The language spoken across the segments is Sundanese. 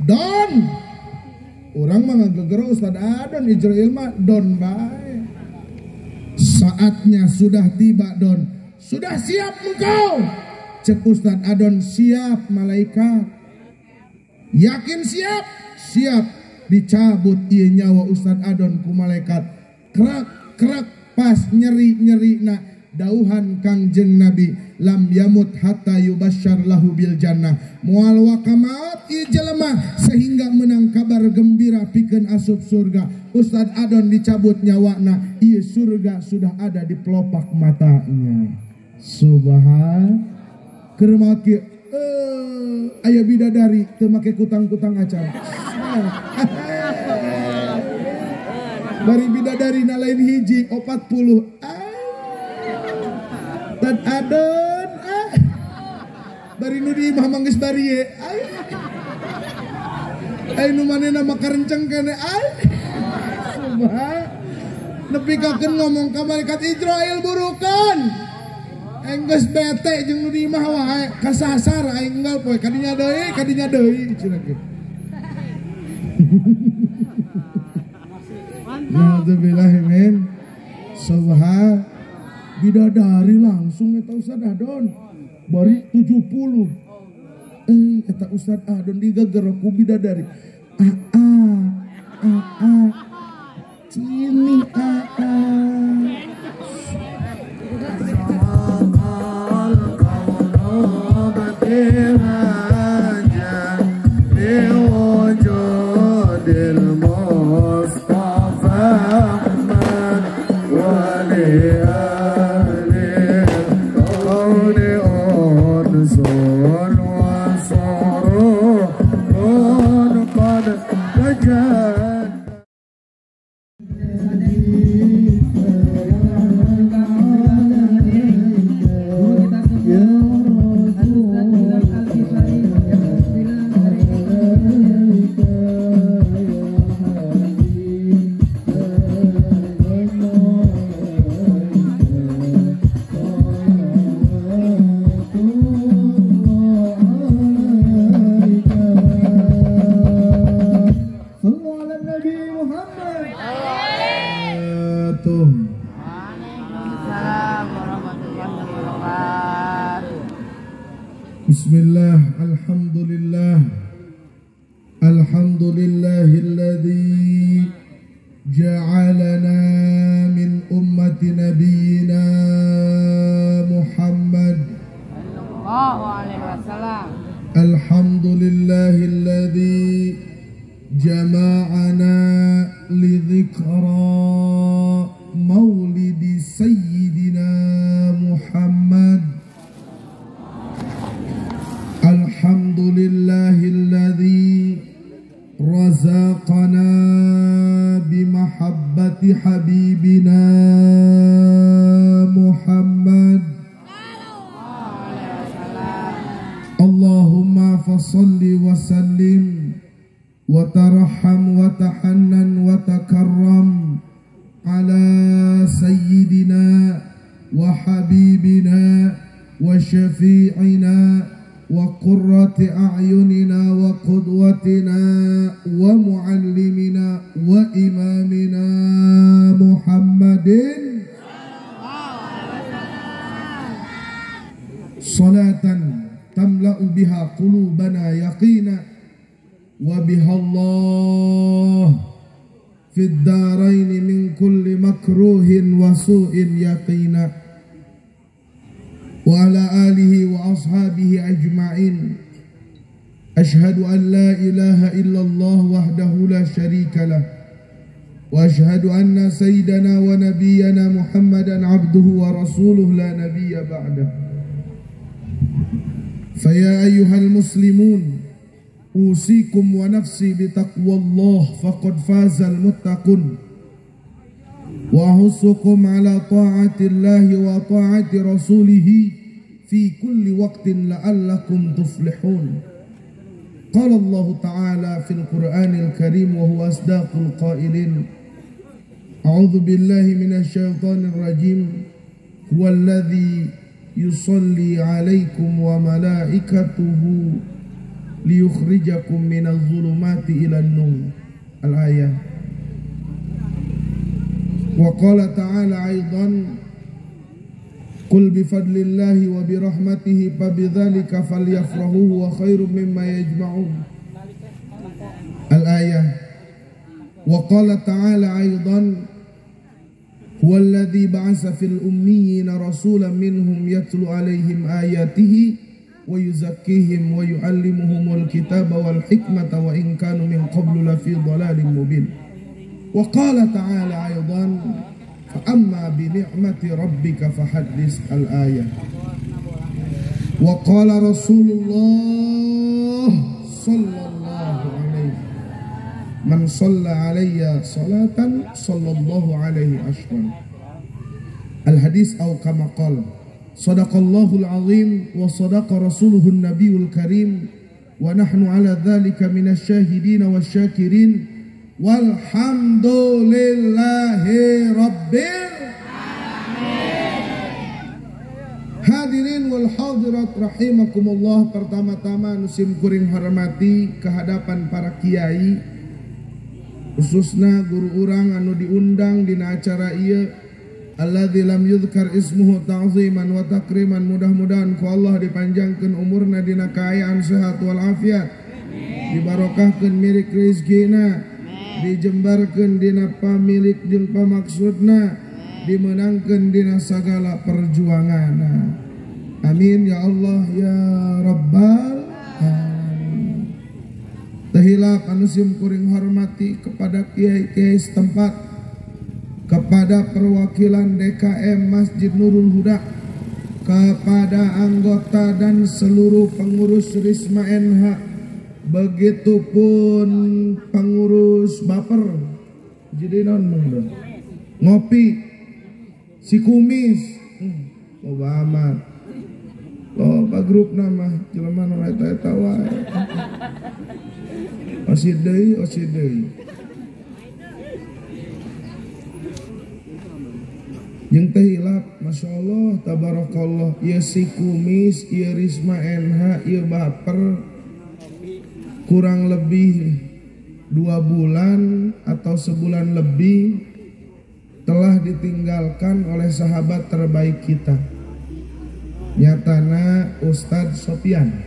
Don. Urang mah ngagegero Ustad Adon, Ijrail mah don bae. Saatnya sudah tiba Don. Sudah siap engkau? Cek Ustad Adon, siap malaikat. Yakin siap? Siap. Dicabut ieu nyawa Ustad Adon ku malaikat. Krak krak pas nyeri-nyeri na dauhan Kangjeng Nabi lam yamut hatta yubasyar lahu bil jannah. Moal waka maot ieu jelema sehingga menang kabar gembira pikeun asup surga. Ustad Adon dicabut nyawana, ieu surga sudah ada di pelopak matanya. Subhan. Keur maot kieu aya bidadari teu make kutang-kutang acara. Bari bidadari na lain hiji 40. Tad Adon bari nu di imah mah geus barie. Ai nu manehna mah karenceng keneh. Subhan. Nepi kakeun ngomong ka malaikat Ijrail burukan. Aing geus bete jeung nu di imah wae kasasar aing enggal poe kadinya deui cenah kieu. Nauzubillahi min subhan. Bidadari langsung eta Ustad Adon bari 70. Eta Ustad Adon digegero ku bidadari. A a a a cini a a. Bismillah, alhamdulillah, alhamdulillahilladzi ja'alana min ummati nabiyyina Muhammad sallallahu alaihi wasallam. Alhamdulillahilladzi jama'ana li dzikra maulidi sayyidina Muhammad. Alhamdulillahilladzi razaqana bimahabbati habibina Muhammad. Allahumma fasalli wa sallim wa tarham wa tahannan wa takarram ala sayyidina wa habibina wa syafi'ina wa qurrati a'yunina wa qudwatina wa muallimina wa imamina Muhammadin salatan tamla'u biha qulubana yaqina wa biha Allah fid daraini min kulli makruhin wa su'in yaqina wa ala alihi wa ashabihi ajma'in. Ashhadu an la ilaha illallah wahdahu la syarika lah wa ashhadu anna sayyidana wa nabiyyana Muhammadan abduhu wa rasuluhu la nabiyya ba'dah. Fa ya ayyuhal muslimun, usikum wa nafsi bitaqwallah faqad fazal muttaqun. Wa ahussukum ala ta'atillahi wa ta'ati rasulihi fi kulli waqtin la'allakum tuflihun. Qala Allah Ta'ala fil Qur'anil Karim wa huwa asdaqul qailin. A'udzu billahi minasy syaithanir rajim. Huwallazi yusalli 'alaikum wa malaikatuhu liyukhrijakum minadh dhulumati ilan nur. Al-ayah. Wa qala ta'ala aidan qul bi fadlillahi wa bi rahmatihi fabidzalika falyafrahu huwa khairum mimma yajma'un. Al-ayah. Wa qala ta'ala aidan huwallazi ba'atsa fil ummiyina rasulan minhum yatlu 'alaihim ayatihi wa yuzakkihim wa yu'allimuhumul kitaba wal hikmata wa in kanu min qablu lafi dhalalin mubin. Wa qala ta'ala aidan fa amma bi ni'mati rabbika fahaddits. Al-ayah. Wa qala Rasulullah sallallahu alaihi man shalla alayya salatan sallallahu alaihi ashran. Al-hadis au kama qala. Sadaqallahul azim wa sadaqa rasuluhun nabiyul karim wa nahnu ala dhalika minasyahidin wasyakirin walhamdulillahi rabbil alamin. Hadirin wal hadirat rahimakumullah. Pertama-tama nusim kuring hormati kehadapan para kiai, khususna guru urang anu diundang dina acara ieu, alladzi lam yudhkar ismuhu ta'ziman wa takriman. Mudah-mudahan ku Allah dipanjangkeun umurna dina kaayaan sehat wal afiat, dibarokahkeun milik rezekina, dijembarkeun dina pamilik jeung pamaksudna, dimenangkeun dina sagala perjuanganna. Amin ya Allah ya Rabbal alamin. Teu hilap anu sim kuring hormati kepada kiai-kiai setempat, kepada perwakilan DKM Masjid Nurul Huda, kepada anggota dan seluruh pengurus Risma NH, begitupun pengurus Baper, jadi non ngopi, si kumis, loba amat, loba grup nama, jelema nu eta-eta wae, osi deui, osi deui. Jeung teh hilap, Masya Allah, tabarakallah, ieu si kumis, ieu Risma NH, ieu Baper, kurang lebih 2 bulan atau sebulan lebih telah ditinggalkan oleh sahabat terbaik kita, nyatana Ustadz Sopian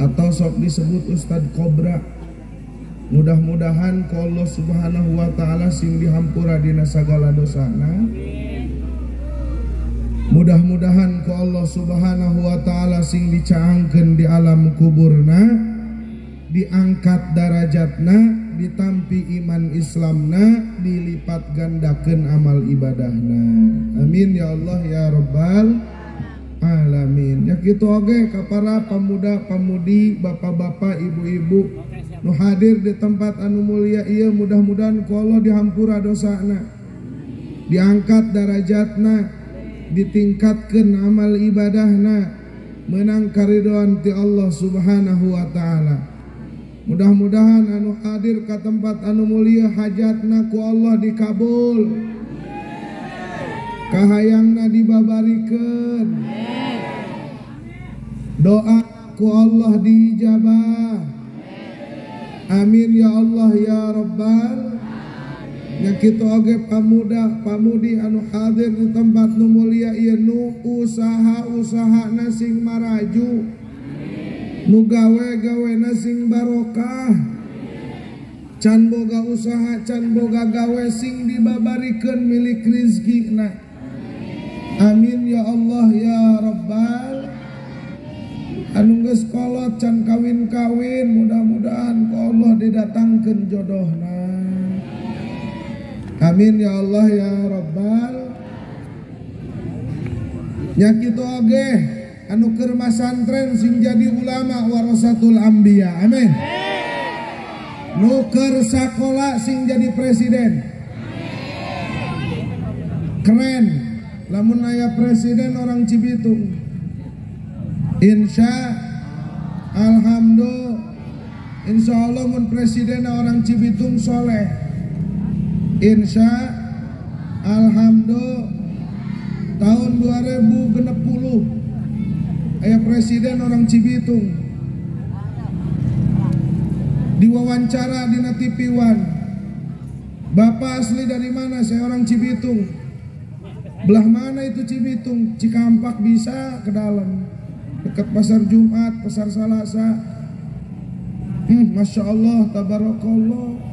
atau sok disebut Ustadz Kobra. Mudah-mudahan ku Allah Subhanahu wa ta'ala sing dihampura dina sagala dosana. Mudah-mudahan ku Allah Subhanahu wa ta'ala sing dicaangkeun di alam kuburna, diangkat darajatna, ditampi iman Islamna, dilipat gandakeun amal ibadahna. Amin ya Allah ya Rabbal alamin. Ya kitu oge ka para pemuda-pemudi, bapak-bapak, ibu-ibu nu hadir di tempat anu mulia ieu, mudah-mudahan ku Allah dihampura dosana, diangkat darajatna, ditingkatkeun amal ibadahna, menang karidoan ti Allah Subhanahu wa ta'ala. Mudah-mudahan anu hadir ka tempat anu mulia hajatna ku Allah dikabul, kahayangna dibabarikeun, doa ku Allah diijabah. Amin ya Allah ya Rabbal. Ya kitu oge pamuda pamudi anu hadir di tempat nu mulia ieu, nu usaha-usahana sing maraju, nu gawe-gawena sing barokah, can boga usaha can boga gawe sing dibabarikeun milik rizkina. Amin ya Allah ya Rabbal. Anu geus kolot can kawin-kawin, mudah-mudahan ku Allah didatangkeun jodohna. Amin ya Allah ya Rabbal. Nya kitu oge anu keur masantren sing jadi ulama warasatul anbiya. Amin. Nu keur sakola sing jadi presiden. Keren lamun aya presiden orang Cibitung. Insya alhamdulillah, insya Allah mun presiden orang Cibitung soleh. Insya alhamdulillah tahun 2060 aya presiden orang Cibitung. Diwawancara dina TV One. Bapak asli dari mana? Saya orang Cibitung. Belah mana itu Cibitung? Cikampak bisa ke dalam. Dekat pasar Jumat, pasar Salasa. Masya Allah, tabarakallah.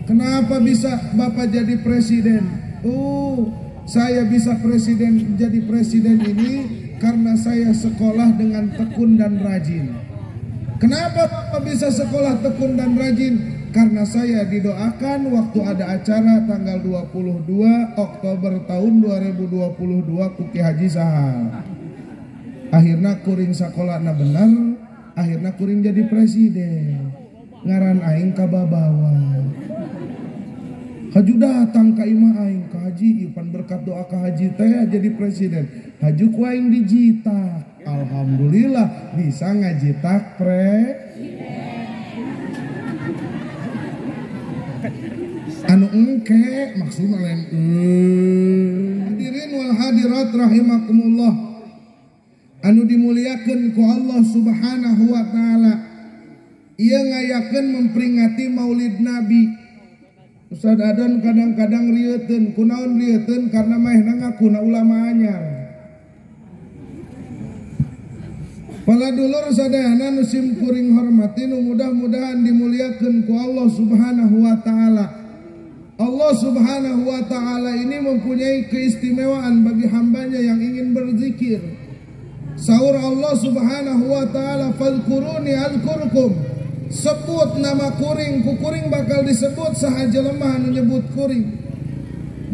Kenapa bisa Bapak jadi presiden? Oh, saya bisa presiden, jadi presiden ini karena saya sekolah dengan tekun dan rajin. Kenapa Bapak bisa sekolah tekun dan rajin? Karena saya didoakan waktu ada acara tanggal 22 Oktober tahun 2022 ku Ki Haji Sahal. Akhirnya kuring sekolah na benar, akhirnya kuring jadi presiden. Ngaran aing kababawa. Haju datang ka imah aing ka haji, ieu pan berkat doa ka haji teh jadi presiden. Haju ku aing dijitak. Alhamdulillah bisa ngajitak presiden. Anu engke maksudna lain. Hadirin wal hadirat rahimakumullah. Anu dimuliakeun ku Allah Subhanahu wa taala. Ieu ngayakeun memperingati Maulid Nabi. Ustaz Adon kadang-kadang rieutkeun, kunaon rieutkeun karena maehna ngakuna ulama anyar. Pala dulur sadayana nu sim kuring hormati nu mudah-mudahan dimuliakeun ku Allah Subhanahu wa taala. Allah Subhanahu wa taala ini mempunyai keistimewaan bagi hambanya yang ingin berzikir. Saur Allah Subhanahu wa taala, "Fadhkuruni azkurkum." Sebut nama kuring, ku kuring bakal disebut saha jelema anu nyebut kuring.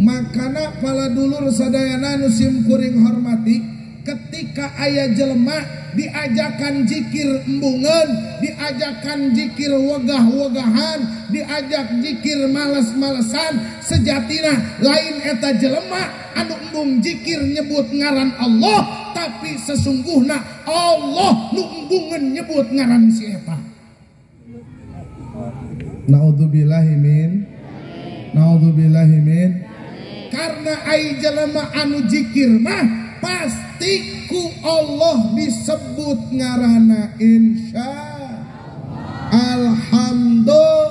Makana pala dulur sadayana nu sim kuring hormati, ketika aya jelema diajakan zikir embungeun, diajakan zikir wegah-wegahan, diajak zikir males-malesan, sejatina lain eta jelema anu embung zikir nyebut ngaran Allah, tapi sesungguhna Allah nu embungeun nyebut ngaran si eta. Naudzubillahi min, naudzubillahi min. Karena ai jelema anu zikir mah pasti ku Allah disebut ngarana, insya alhamdulillah.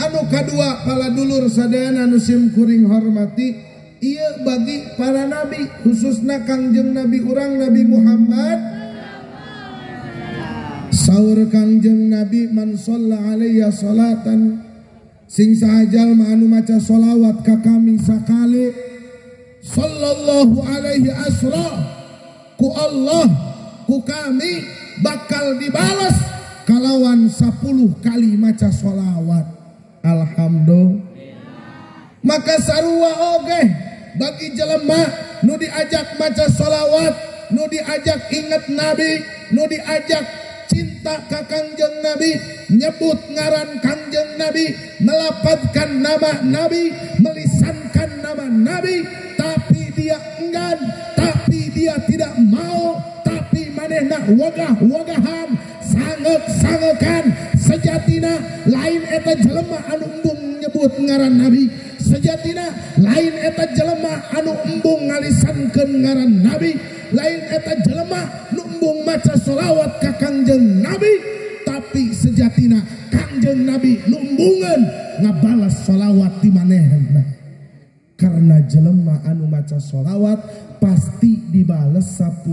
Anu kadua pala dulur sadayana anu sim kuring hormati, ieu bagi para nabi khususna Kangjeng Nabi urang Nabi Muhammad. Saur Kangjeng Nabi, man shalla alaiya salatan, sing saha jalma anu maca solawat ka kami sakali, sallallahu alaihi asra, ku Allah ku kami bakal dibalas kalawan 10 kali maca solawat. Alhamdulillah. Maka sarua oge bagi jelema nu diajak maca solawat, nu diajak inget Nabi, nu diajak cinta ka Kangjeng Nabi, nyebut ngaran Kangjeng Nabi, melapatkan nama Nabi, melisankan nama Nabi, tapi dia enggan, tapi dia tidak mau, tapi manehna wegah-wegahan, sangek-sangekan, sejatina lain eta jelema anu embung nyebut ngaran Nabi, sejatina lain eta jelema anu embung ngalisankeun ngaran Nabi, lain eta jelema nu embung maca solawat ka Kangjeng Nabi, tapi sejatina Kangjeng Nabi nu embungeun ngabalas solawat di manehna. Karena jelema anu maca solawat pasti dibales 10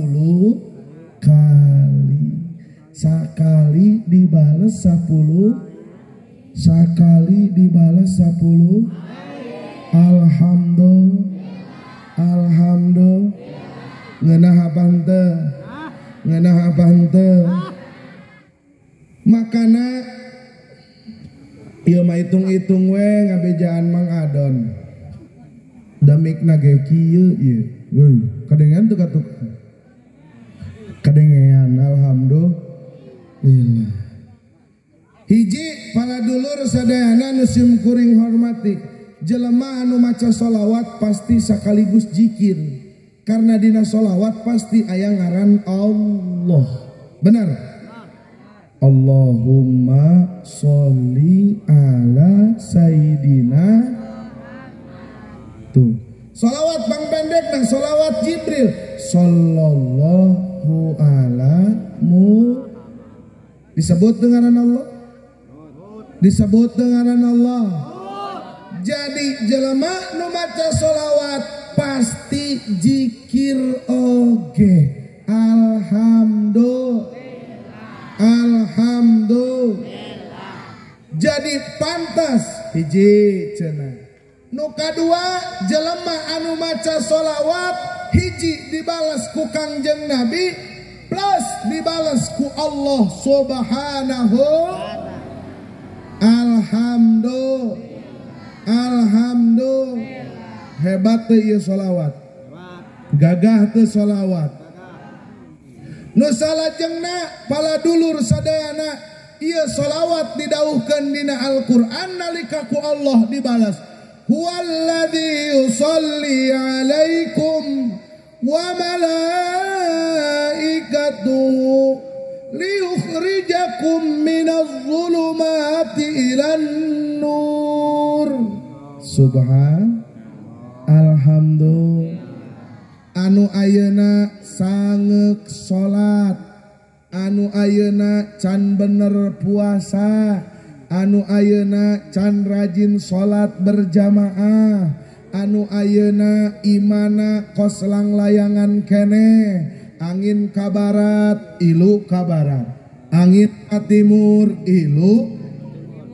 kali. Sakali dibales 10, sakali dibales 10. Alhamdulillah. Alhamdulillah. Ngeunah apa henteu? Ngeunah apa henteu? Makana ieu mah hitung-hitung we ngabejaan Mang Adon. Damikna ge kieu ieu. Euy, kadengean teu katuk? Kadengean, alhamdulillah. Hiji para dulur sadayana nu sim kuring hormati, jelema anu maca solawat pasti sekaligus zikir. Karena dina solawat pasti aya ngaran Allah. Benar? Allahumma sholli ala sayyidina. Tuh. Solawat bang pendek dan solawat Jibril. Sallallahu ala mu. Disebut dengan Allah. Disebut dengan Allah. Jadi jelema nu maca sholawat pasti zikir oge. Alhamdulillah. Alhamdulillah. Jadi pantas hiji cenah. Nu kadua jelema anu maca sholawat hiji dibalas ku Kangjeng Nabi plus dibalas ku Allah Subhanahu. Alhamdulillah. Alhamdulillah. Hebat teu ieu sholawat. Gagah teu sholawat. Nu salajengna pala dulur sadayana ieu sholawat didauhkeun dina Al-Qur'an nalika ku Allah dibalas. Huwallazi yusalli alaikum wa malaikatuhu liyukhrijakum minaz zulumati ilan nur. Subhan. Alhamdulillah. Anu ayeuna sangeuk salat, anu ayeuna can bener puasa, anu ayeuna can rajin salat berjamaah, anu ayeuna imana kos langlayangan keneh, angin ka barat ilu ka barat, angin ka timur ilu,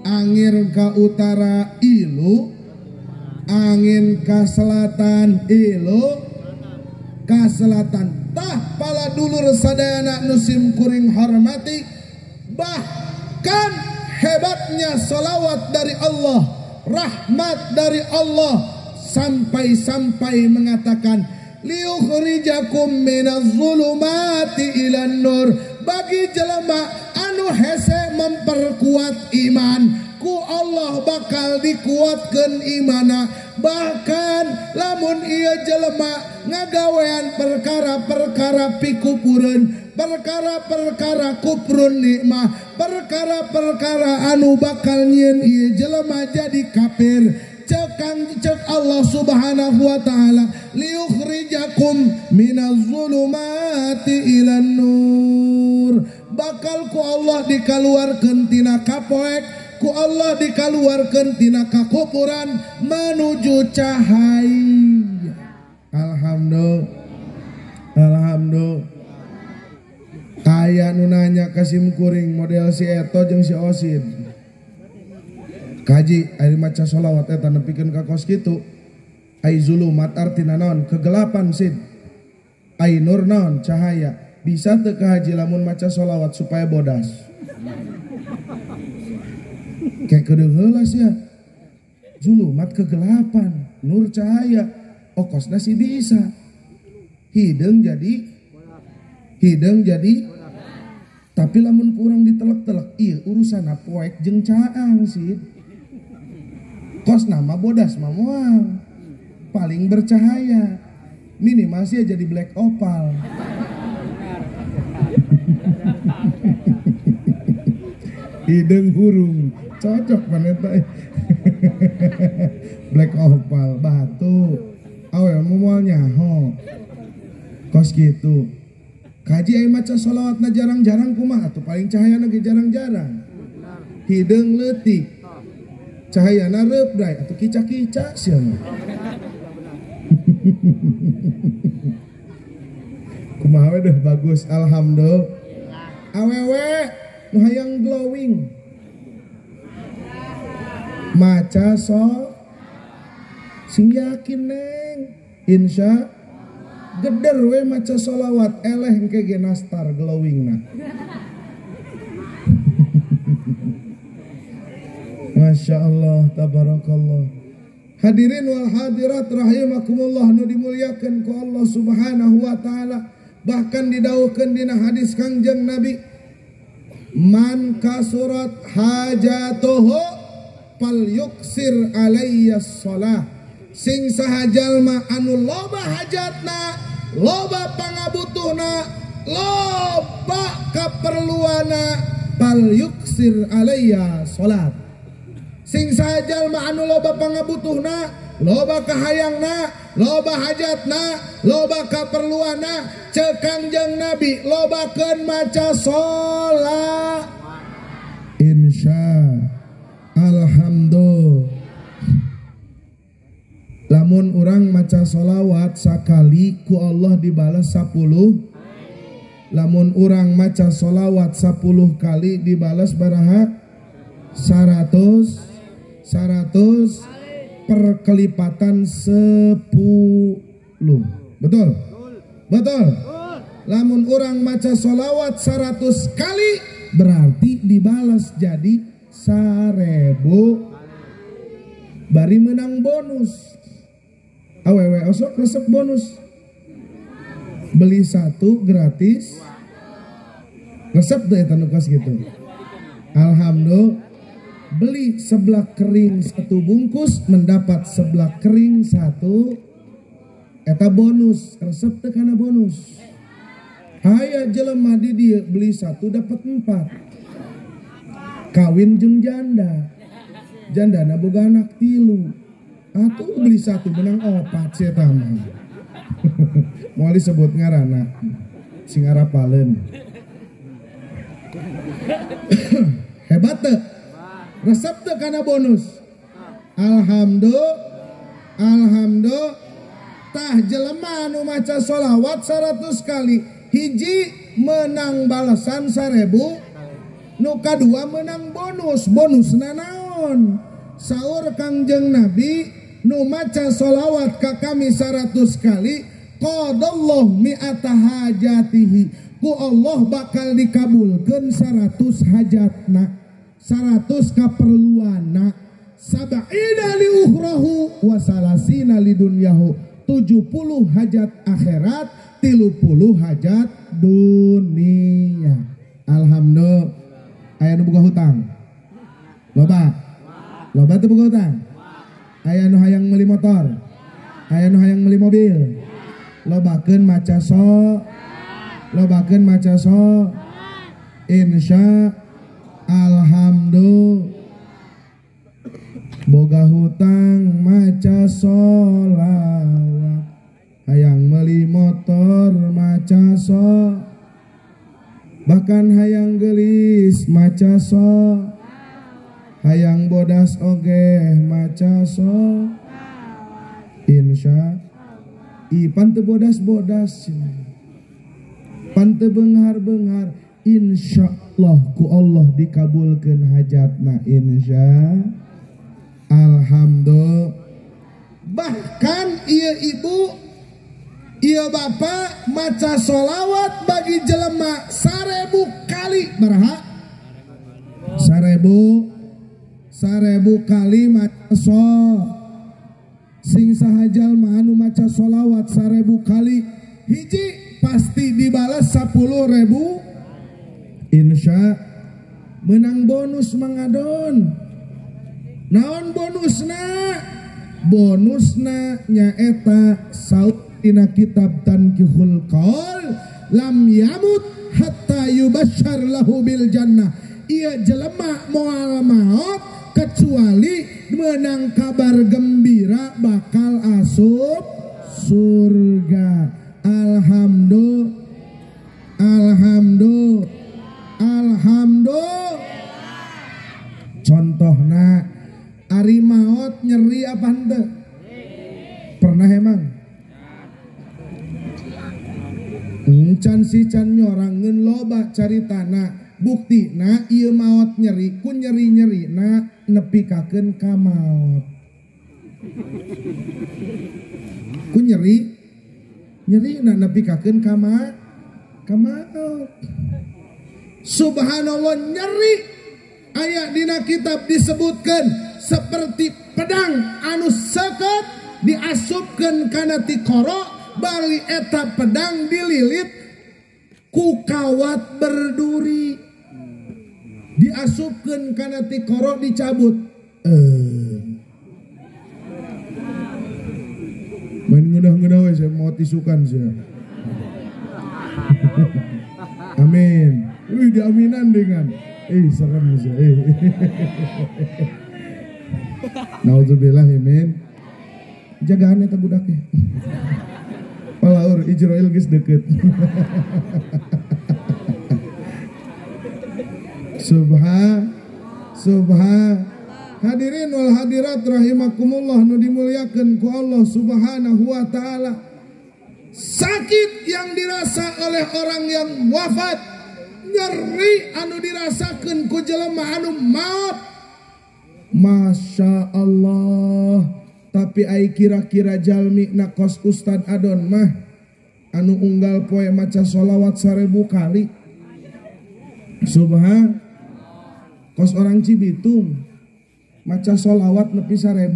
angin ka utara ilu, angin ka selatan ilu ka selatan. Tah pala dulur sadayana nu sim kuring hormati, bahkan hebatnya sholawat dari Allah, rahmat dari Allah, sampai-sampai mengatakan liyukhrijakum minaz zulumati ilan nur. Bagi jelema anu hese memperkuat iman, ku Allah bakal dikuatkan imana. Bahkan lamun ieu jelema ngagawean perkara-perkara pikupureun, perkara-perkara kuprun nikmah, perkara-perkara anu bakal nyieun ieu jelema jadi kafir, cek Allah Subhanahu wa taala liyukhrijakum minaz zulumati ilan nur. Bakal ku Allah dikaluarkeun tina kapoek, ku Allah dikaluarkeun tina kakupuran menuju cahaya. Alhamdulillah. Alhamdulillah. Aya nu nanya ka sim kuring model si Eto jeung si Osin. Kaji ari maca sholawat eta nepikeun ka kos kitu. Ai zulumat artina naon? Kegelapan sid. Ai nur naon? Cahaya. Bisa teu ka haji lamun maca sholawat supaya bodas? Kayak kedeung heula sia. Zulumat kegelapan, nur cahaya. Oh kosna sih bisa. Hideung jadi, hideung jadi. Tapi lamun kurang ditelek-telek, iya urusan poek jeung caang sih. Kos nama bodas mah moal. Paling bercahaya. Minimal sih jadi black opal. Hideung hurung. Cocok paneta. Black opal batu. Awe moal nyaho. Kos gitu. Kaji aya maca sholawatna jarang-jarang kumaha atuh paling cahayana ge jarang-jarang. Hideung leutik. Cahayana reupdai atuh kica-kica sia mah. Kumaha we deuh bagus alhamdulillah. Awewe nu hayang glowing. Maca so sing yakin neng insya geder we maca sholawat eleh engke ge nastar glowing na. Masya Allah tabarakallah. Hadirin wal hadirat rahimakumullah nu dimuliakan ku Allah Subhanahu wa taala. Bahkan didawuhkeun dina hadis Kangjeng Nabi, man kasurat hajatuhu fal yuksir alayya shalah. Sing saha jalma anu loba hajatna, loba pangabutuhna, loba kaperluana, fal yuksir alayya salat. Sing saha jalma anu loba pangabutuhna, loba kahayangna, loba hajatna, loba kaperluana, ceuk Kangjeng Nabi lobakeun maca salat. Insya Alhamdulillah. Lamun urang maca sholawat sakali ku Allah dibalas 10. Lamun urang maca sholawat 10 kali dibalas baraha 100 100 perkelipatan 10. Betul? Betul. Lamun urang maca sholawat 100 kali berarti dibalas jadi 1000. Bari menang bonus. Awewe osok resep bonus. Beli satu gratis. Resep tuh eta nu kos gitu. Alhamdulillah. Beli seblak kering 1 bungkus mendapat seblak kering 1. Eta bonus, resep teh kana bonus. Haya jelema di dieu beli 1 dapat 4. Kawin jeung janda. Jandana boga anak 3. Atuh beli 1 menang 4 si eta mah. Moal disebut ngaranna. Sing arapaleun. Hebat teu? Resep teu kana bonus? Alhamdulillah. Alhamdulillah. Tah jelema anu maca sholawat 100 kali, hiji menang balasan 1000, nu kadua menang bonus. Bonusna naon? Saur Kangjeng Nabi nu maca sholawat ka kami 100 kali, qadallahu mi'ata hajatihi, ku Allah bakal dikabulkeun 100 hajatna, 100 kaperluanna, sab'ina li ukhrahu wa salasina li dunyahu, 70 hajat akhirat, 30 hajat dunia. Alhamdulillah. Aya nu boga hutang? Loba. Loba teu boga hutang? Aya nu hayang meuli motor? Aya nu hayang meuli mobil? Lobakeun maca so. Lobakeun maca so. Insya alhamdulillah. Boga hutang maca sholawat, hayang meuli motor maca so, bahkan hayang gelis maca so, hayang bodas oge maca so. Insya pan teu bodas-bodas, pan teu beunghar-beunghar, insyaallah ku Allah dikabulkeun hajatna, insya alhamdulillah. Bahkan ieu ibu, ieu bapak maca sholawat bagi jelema 1000 kali, baraha? 1000 kali maca so. Sing saha jalma anu maca sholawat 1000 kali, hiji pasti dibalas 10.000. Insya menang bonus mangadon. Naon bonusna? Bonusna nyaeta saut dina kitab Tankihul Qaul, lam yamut hatta yubasyar lahu bil jannah. Ieu jelema moal maot kecuali menang kabar gembira bakal asup surga. Alhamdulillah. Alhamdulillah. Alhamdulillah. Contohna ari maot nyeri apa henteu? Pernah emang? Can si can nyorangeun loba caritana. Buktina ieu maot nyeri ku nyeri-nyerina nepikakeun ka maot. Ku nyeri nyerina nepikakeun ka maot. Subhanallah, nyeri aya dina kitab disebutkan seperti pedang anu seket diasupkeun kana tikoro, bali eta pedang dililit ku kawat berduri, diasupkeun kana tikoro dicabut. Main ngeunah-ngeunah we, saya mau tisukan sia. Amin. Wih, diaminan dengan serem sih. Nauzubillah min. Jagaan eta budaknya. Palaur Ijroil geus deket. Subha subha. Hadirin wal hadirat rahimakumullah nu dimuliakeun ku Allah Subhanahu wa taala. Sakit yang dirasa oleh orang yang wafat, nyeri anu dirasakeun ku jelema anu maut. Masya Allah. Tapi ai kira-kira jalmi na kos Ustad Adon mah anu unggal poe maca sholawat 1000 kali. Subhan. Kos orang Cibitung maca sholawat nepi 1000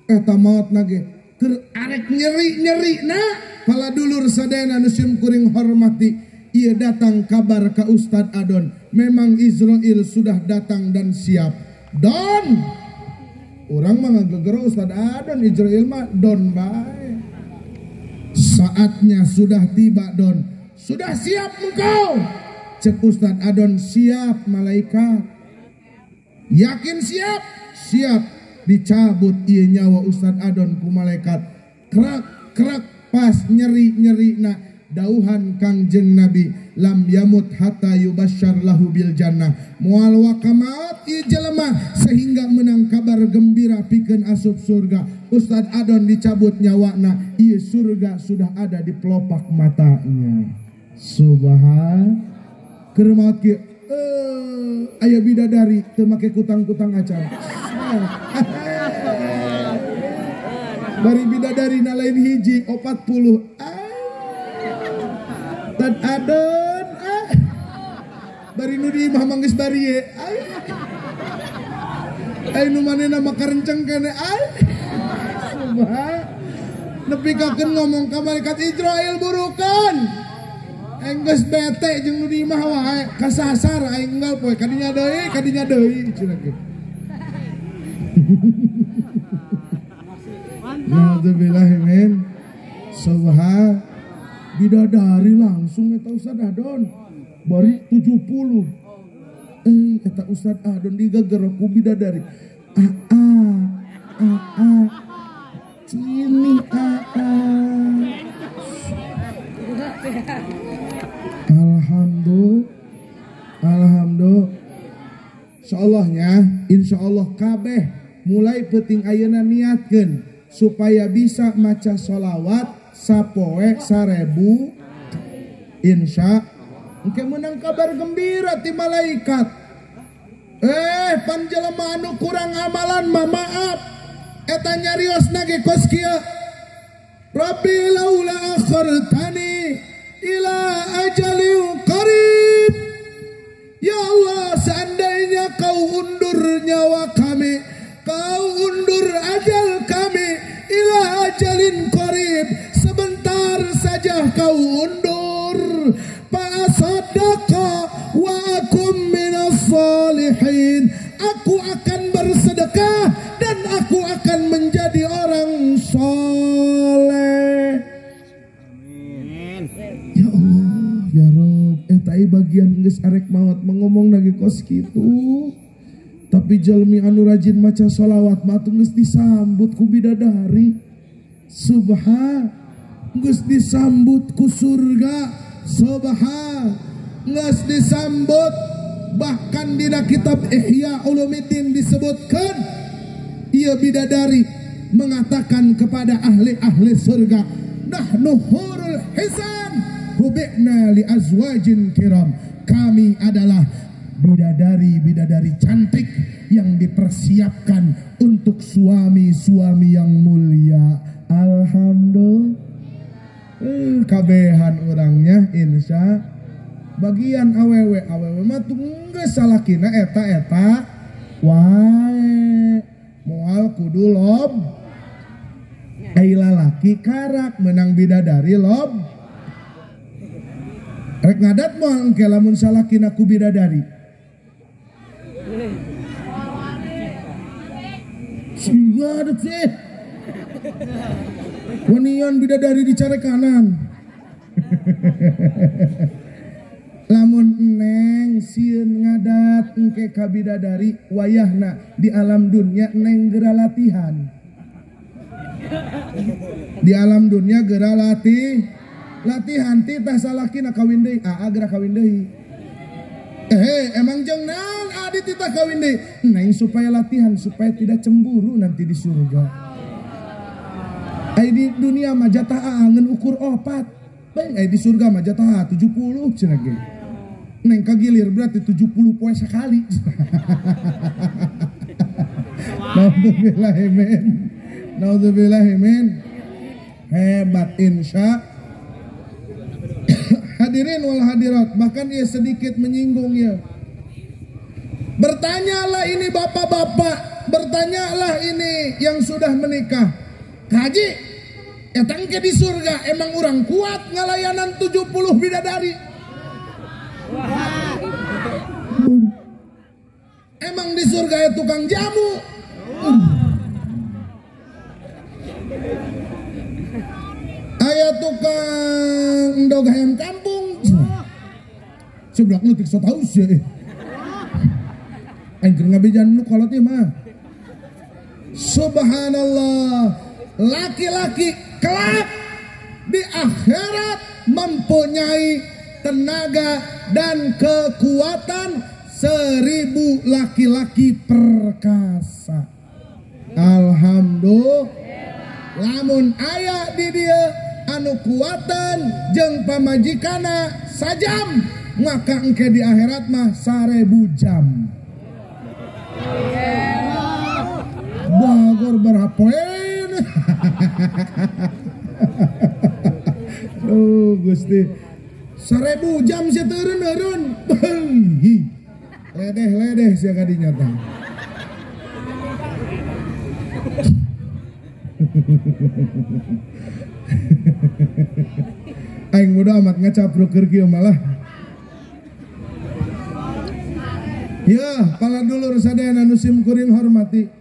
eta maot nage keur arek nyeri-nyeri na pala dulur sadayana nu sim kuring hormati. Ieu datang kabar ka Ustad Adon, memang Israel sudah datang dan siap. Don, urang mah ngagegero Ustad Adon, Israel mah don bae. Saatnya sudah tiba Don, sudah siap engkau? Cek Ustad Adon, siap malaikat. Yakin siap? Siap. Dicabut ieu nyawa Ustad Adon ku malaikat. Krak krak pas nyeri-nyeri na dauhan Kangjeng Nabi, lam yamut hatta yubasyar lahu bil jannah. Moal waka maot ieu jelema sehingga menang kabar gembira pikeun asup surga. Ustad Adon dicabut nyawana, ieu surga sudah ada di pelopak matanya. Subhan. Keur maot kieu aya bidadari teu make kutang-kutang acan. Bari bidadari na lain hiji 40. Tad Adon bari nu di imah mah geus barie. Ai nu manehna mah karenceng keneh. Subhan. Nepi kakeun ngomong ka malaikat Israel burukan. Enggeus bete jeung nu di imah wae kasasar aing enggal poe kadinya deui cenah ge. Nauzubillahi min subhan. Bidadari langsung eta Ustad Adon bari 70. Eta Ustad Adon digeger ku bidadari. A a a a sini a a. Alhamdulillah. Alhamdulillah. Insyaallohnya, insyaallah kabeh mulai peuting ayeuna niatkeun supaya bisa maca sholawat sapoe 1000. Insya engke menang kabar gembira ti malaikat. Pan jelema anu kurang amalan mah maaf. Eta nyariosna ge kos kieu. Rabbi laula akhartani ila ajalin qarib. Ya Allah, seandainya kau undur nyawa kami, kau undur ajal kami ila ajalin qarib, sebentar saja kau undur. Fa asaddaqa wa akum minas salihin. Aku akan bersedekah dan aku akan menjadi orang soleh. Ya Allah, ya Rob, eta bagian geus arek maot mengomong lagi kos kitu. Tapi jalmi anu rajin maca sholawat mah atuh geus disambut ku bidadari. Subhan, geus disambut ku surga. Subhan, geus disambut. Bahkan dina kitab Ihya Ulumuddin disebutkan ieu bidadari mengatakan kepada ahli-ahli surga, nahnu hurul hisan hubina li azwajin kiram. Kami adalah bidadari-bidadari cantik yang dipersiapkan untuk suami-suami yang mulia. Alhamdulillah. Kabehan orangnya insya. Bagian awewe awewe mah tuh geus salakina eta-eta wae moal kudu lob. Ai lalaki karak menang bidadari lob. Rek ngadat moal engke lamun salakina ku bidadari. Sia adat sih. Wanian bidadari dicari kanan. Lamun neng sieun ngadat engke ka bidadari wayahna di alam dunia neng geura latihan. Di alam dunia geura latihan titah salakina kawin deui, aa geura kawin deui. Emang jeung naon adi titah kawin deui? Neng supaya latihan supaya tidak cemburu nanti di surga. Ai di dunia mah jatah ngan ukur 4. Bae ai di surga mah jatah 70 cenah ge. Neng kagilir berarti 70 poe sekali. Naudzubillahi min. Naudzubillahi min. Hebat insya. Hadirin wal hadirat, bahkan ia sedikit menyinggung ya. Bertanyalah ini bapak-bapak, bertanyalah ini yang sudah menikah. Kaji, etang ke di surga emang orang kuat ngalayanan 70 bidadari. Emang di surga ya tukang jamu. Aya tukang endog ayam kampung. Sebelah lu tik so tau sih. Aing keur ngabejan nu kolot ieu mah. Subhanallah, laki-laki kelak di akhirat mempunyai tenaga dan kekuatan 1000 laki-laki perkasa. Alhamdulillah. Lamun aya di dia anu kuatan jeung pamajikana sajam, maka engke di akhirat mah 1000 jam. Bagor berhapoen. Oh Gusti, 1000 jam sia teu eureun-eureun. Ledeh-ledeh sia kadinya tah. Aing bodo amat ngacapruk keur kieu malah. Ya, pala dulur sadayana nu sim kuring hormati.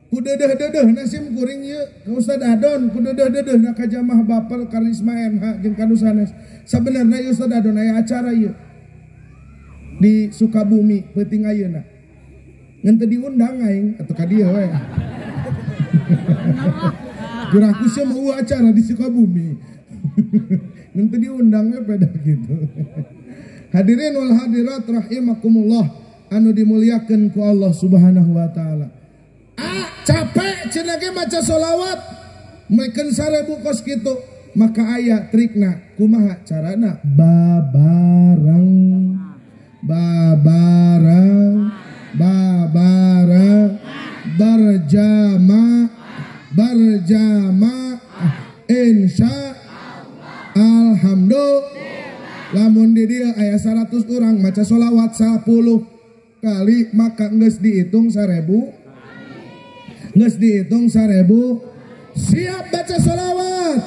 Ku deudeuh-deudeuhna sim kuring ieu ka Ustad Adon, ku deudeuh-deudeuhna ka jamaah Baper Karisma NH jeung ka nu sanes. Sabenerna ieu Ustad Adon aya acara ieu di Sukabumi peuting ayeuna. Ngan teu diundang aing atuh ka dieu we. Geraku sih mau acara di Sukabumi. Nanti diundangnya pada gitu. Hadirin wal hadirat rahimakumullah, anu dimuliakan ku Allah Subhanahu wa taala. Ah, capek cenah ge maca solawat, meukeun 1000 kos kitu, maka aya trikna kumaha carana? Babareng babareng babareng berjamaah berjamaah insya alhamdulillah. Lamun di dia aya 100 orang maca solawat 10 kali, maka geus dihitung 1000, geus dihitung 1000. Siap baca solawat,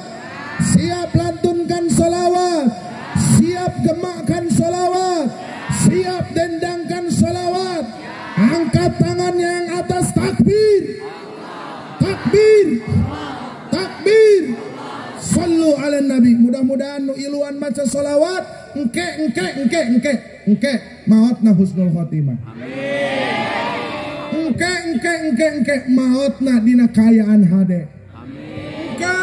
siap lantunkan solawat, siap gemakkan solawat, siap dendangkan solawat. Angkat tangannya yang atas, takbir, takbir, takbir. Sallu ala nabi. Mudah-mudahan nu iluan maca solawat engke engke engke engke engke maotna husnul khotimah. Amin. Engke engke engke engke maotna dina kaayaan hade. Amin. Engke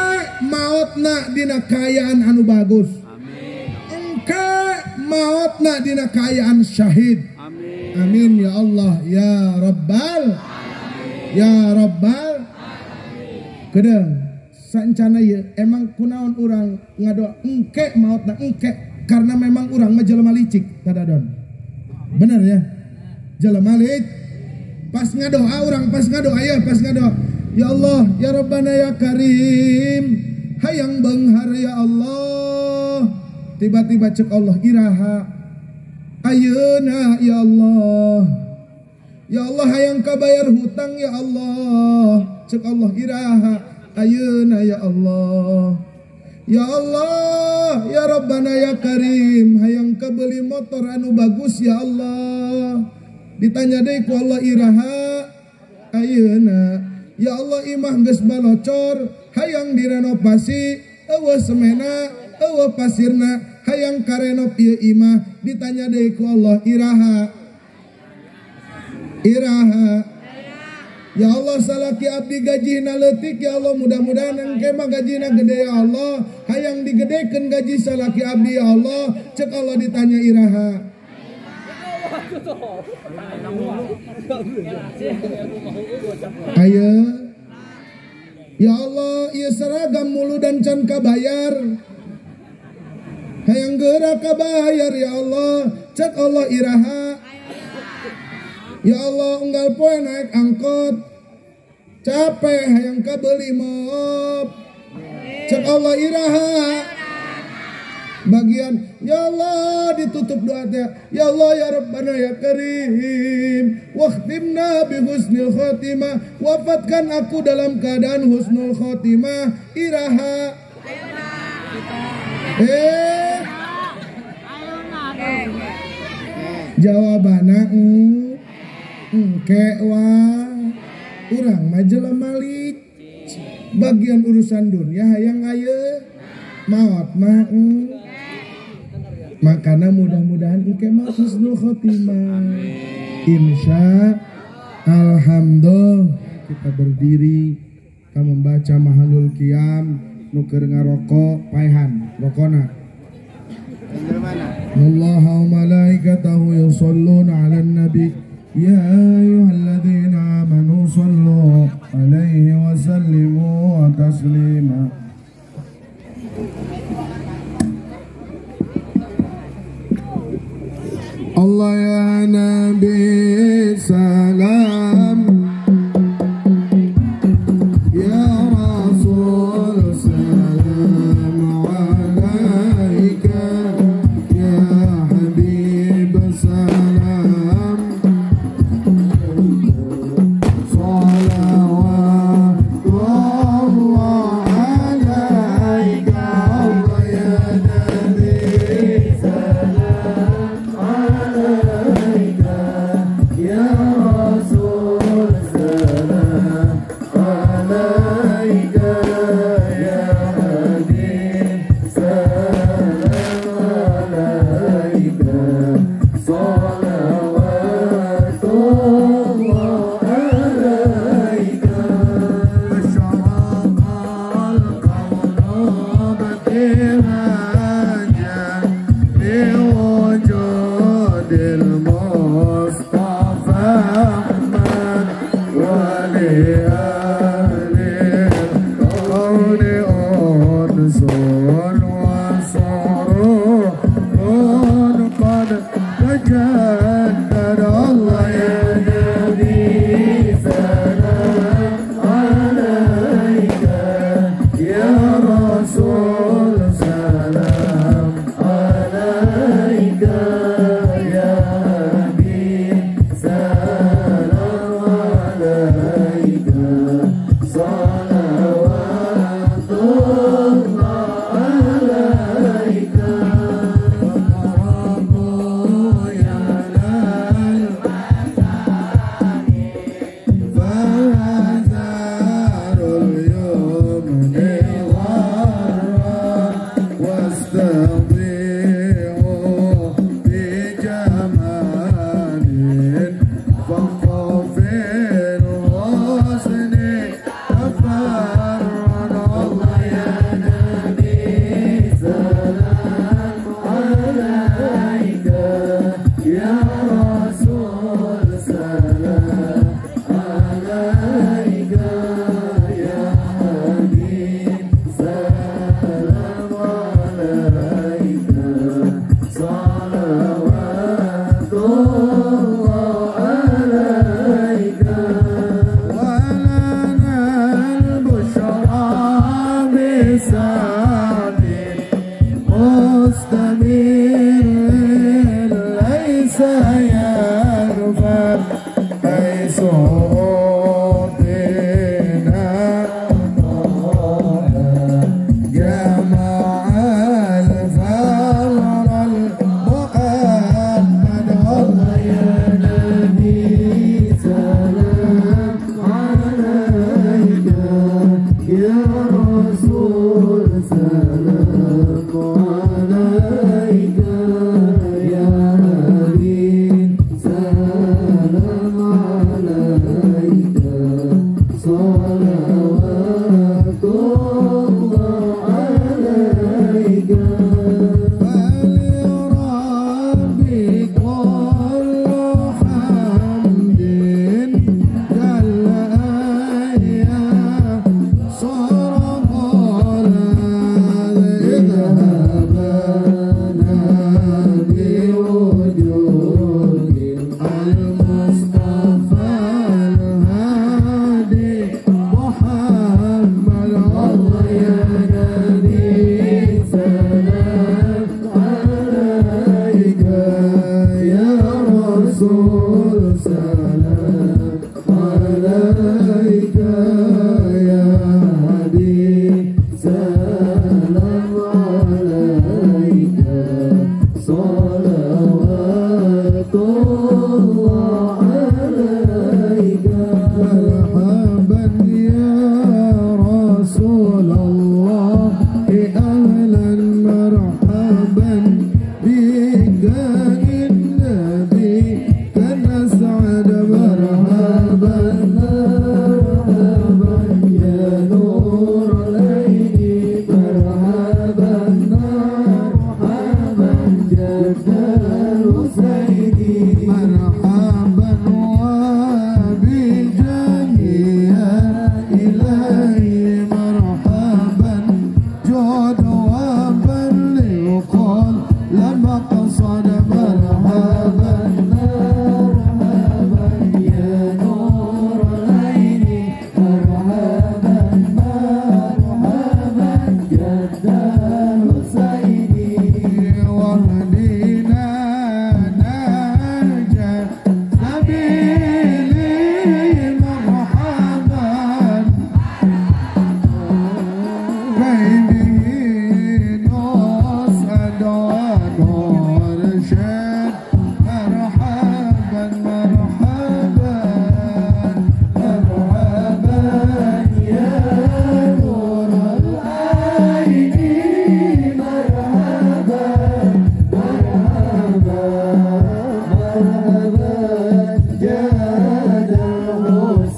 maotna dina kaayaan anu bagus. Amin. Engke maotna dina kaayaan syahid. Amin. Amin ya Allah ya Rabbal ya Rabbal. Kedeung saencana ieu emang kunaon urang ngadoa engke maotna engke, karena memang urang mah jelema licik tadadon. Bener ya? Jelema licik. Pas ngadoa urang, pas ngadoa ya, pas ngadoa. Ya Allah, ya Rabbana ya Karim, hayang beunghar ya Allah. Tiba-tiba cek Allah iraha ayeuna ya Allah. Ya Allah hayang kabayar hutang ya Allah. Cek Allah iraha ayeuna ya Allah. Ya Allah, ya Rabbana ya Karim, hayang kebeli motor anu bagus ya Allah. Ditanya deui ku Allah iraha ayeuna. Ya Allah imah geus balocor, hayang direnovasi, eueuh semena, eueuh pasirna, hayang karenov ieu imah. Ditanya deui ku Allah iraha. Iraha. Ya Allah salaki abdi gajina leutik ya Allah, mudah-mudahan engke mah gajina gede ya Allah, hayang digedekeun gaji salaki abdi ya Allah. Cek Allah ditanya iraha. Ayo. Ya Allah, ieu seragam mulu dan can kabayar. Hayang geura kabayar ya Allah. Cek Allah iraha. Ya Allah, unggal poe naik angkot. Capek hayang kabeuli mop. Cek Allah iraha. Bagian ya Allah ditutup doa teh. Ya Allah ya Rabbana ya Karim, wakhtimna bi husnil khatimah, wafatkan aku dalam keadaan husnul khatimah. Iraha. Jawabanna engke wah. Urang mah jelema licik. Bagian urusan dunia hayang ayeuna maot mah. Makanya mudah-mudahan engke mah husnul khotimah. Insya alhamdulillah. Kita berdiri, kita membaca mahalul qiyam, nu keur ngarokok paehan rokona. Allaha wa malaikatahu yusholluna 'alan nabi ya ayyuhalladzina amanu shallu alaihi wa sallimu taslima. Allah ya Nabi salam, ya Rasul salam alaika, ya Habib salam, salawatullah alaika. Allah ya Nabi salam alaika, ya Rasul salam alaika, ya Habib salam alaika, salawatullah alaika. Asyraqal qawlu batihaja liwujudil Mustafa Ahmad wa li ahli al-qawli unsun wa sururun qad tajaddad. Allah ya Nabi salam alaika, ya Rasul salam alaika, ya Habib salam alaika, salawatullah alaika. Wa ya lal fahzarul yumni gharra wastadi'u bi jamalin faqafil husni tafarrad. Allah ya Nabi salam alaika, ya Rasul salam alaika, ya Habib salam alaika, salawatullah alaika. Walana al-bushra bisa'din mustamir laisa yarfa kaisu utina jama'al farra al-mu'abbad. Allah ya Nabi salam alaika, ya Rasul salam alaika, ya Habib salam alaika.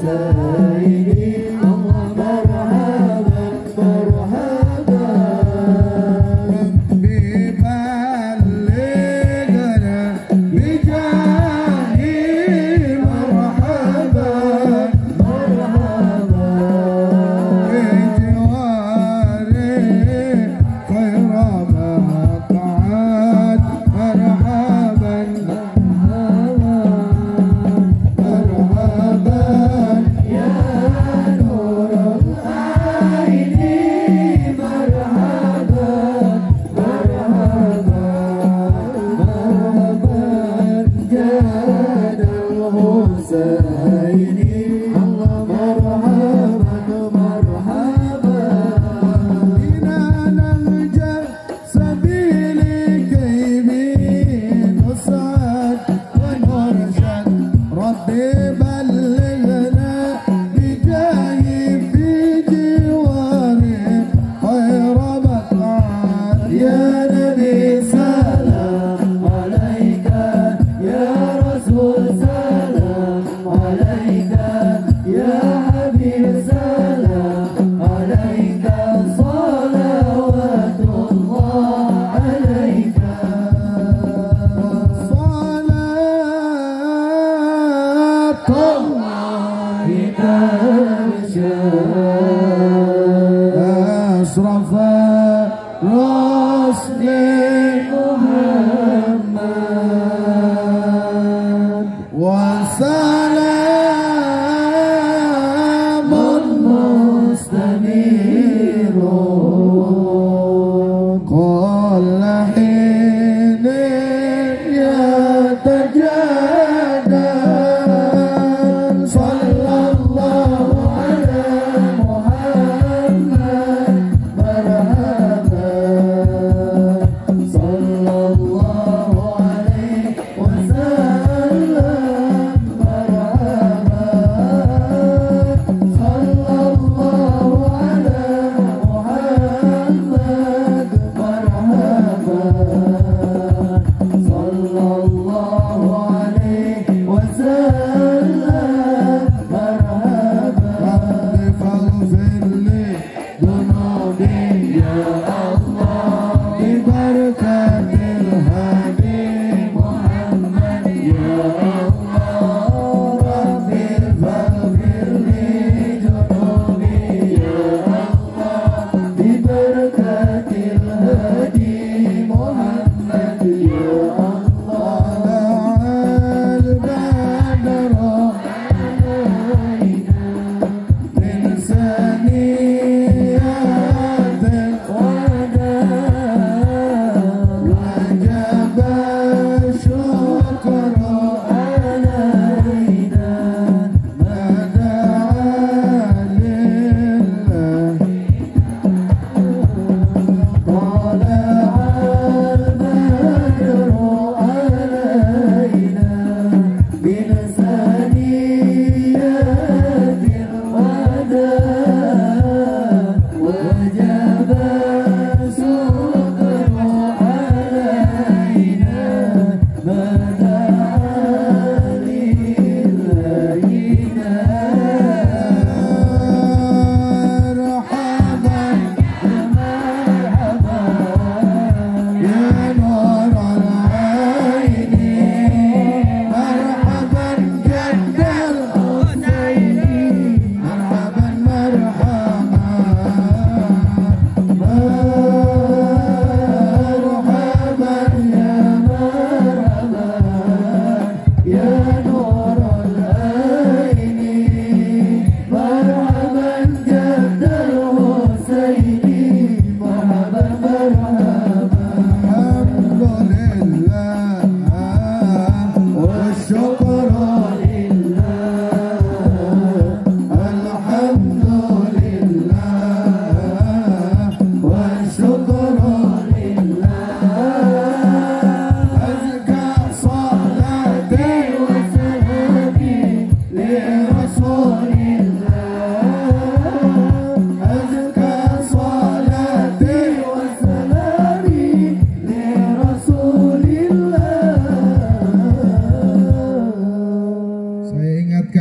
الحسين الله مرحبا مرحبا. ربي بلغنا بجاه مرحبا مرحبا بجواره خير مقعد مرحبا مرحبا يا نور العين مرحبا مرحبا مرحبا جاد الحسين الله مرحبا مرحبا. إلى نهج سبيل كي نسعد ونرشد ربي بلغنا بجاه في جواره خير مقعد. يا نبي سلام عليك يا رسول سلام عليك يا حبيب سلام عليك صلوات الله عليك. صلاة الله تمشى أشرف رسل محمد وسلام مستنير كل حين يتجدد. صلى الله على محمد.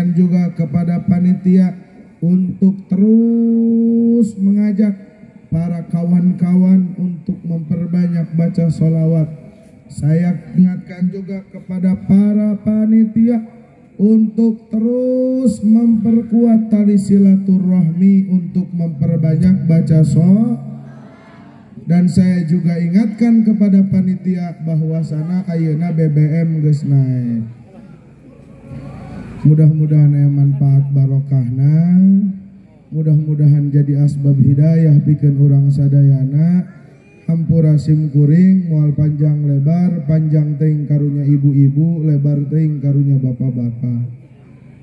ingatkan juga kepada panitia untuk terus mengajak para kawan-kawan untuk memperbanyak baca sholawat. Saya ingatkan juga kepada para panitia untuk terus memperkuat tali silaturahmi untuk memperbanyak baca sholawat. Dan saya juga ingatkan kepada panitia bahwasana ayeuna BBM geus naik. Mudah-mudahan aya manfaat barokahna, mudah-mudahan jadi asbab hidayah pikeun urang sadayana. Hampura sim kuring moal panjang lebar, panjang teuing karunya ibu-ibu, lebar teuing karunya bapak-bapak.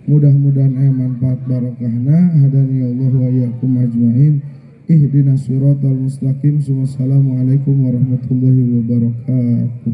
Mudah-mudahan aya manfaat barokahna. Hadani Allah wa iyyakum ajmain. Ihdinas siratal mustaqim. Wassalamualaikum warahmatullahi wabarakatuh.